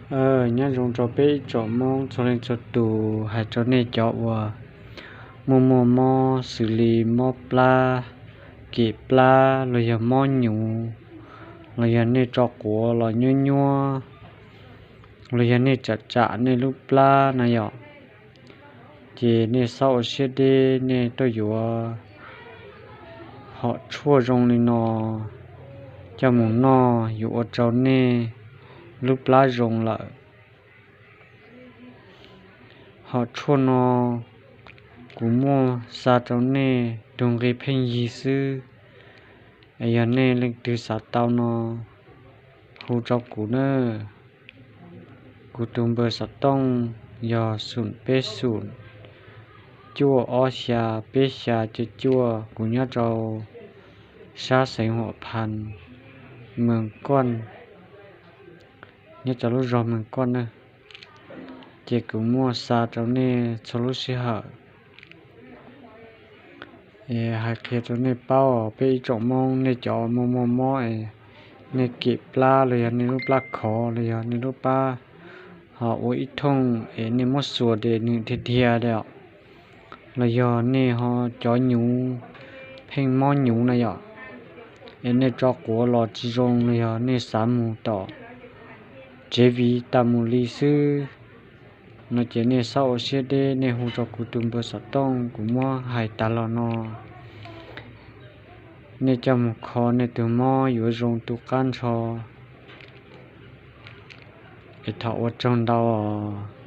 Nyob zoo rau peb ib tsoom Hmoob txhua leej txhua tus, hais rau nej cov uas muaj muaj mob xws li mob plab, kem plab los yog mob nyuv, los yog nej tso quav los nyuab nyuab, los yog nej tsam tsam nej lub plab na yom, ces nej xav ua siab deb nej tuaj yuav hom tshuaj zoo li no coj mus noj yuav ua rau nej lub plab zoo lawm. Hom tshuaj no kuv muaj xa rau nej tus nqi pheej yig xwb, es yog nej leej twg xav tau no hu rau kuv na. Kuv tus npawb xov tooj yog xoom peb xoom cuaj ob xya peb xya cuaj cuaj. Kuv nyob rau sab xeev Huam Phas, Mees Koj, nyob rau lub zos Mees Koj na. Ces kuv muaj xa rau nej txhua lub sij hawm. Hais qhia rau nej paub, peb ib tsoom Hmoob nej cov muaj muaj mob es nej kem plab los yog nej lub plab khov los yog nej lub plab ho ua ib thooj es nej muab xuas ces nws dhia dhia li os, los yog nej ho cov nyuv pheej mob nyuv na yom, es nej tso quav los tsis zoo los yog nej xav mus tom tsev viv tas mus li xwb no ces nej xav ua siab deb nej hu rau kuv tus npawb xov tooj kuv muab hais tas los no. Nej coj mus kho nej tus mob yuav zoo tu qab nrho. Es thov ua tsaug ntau os.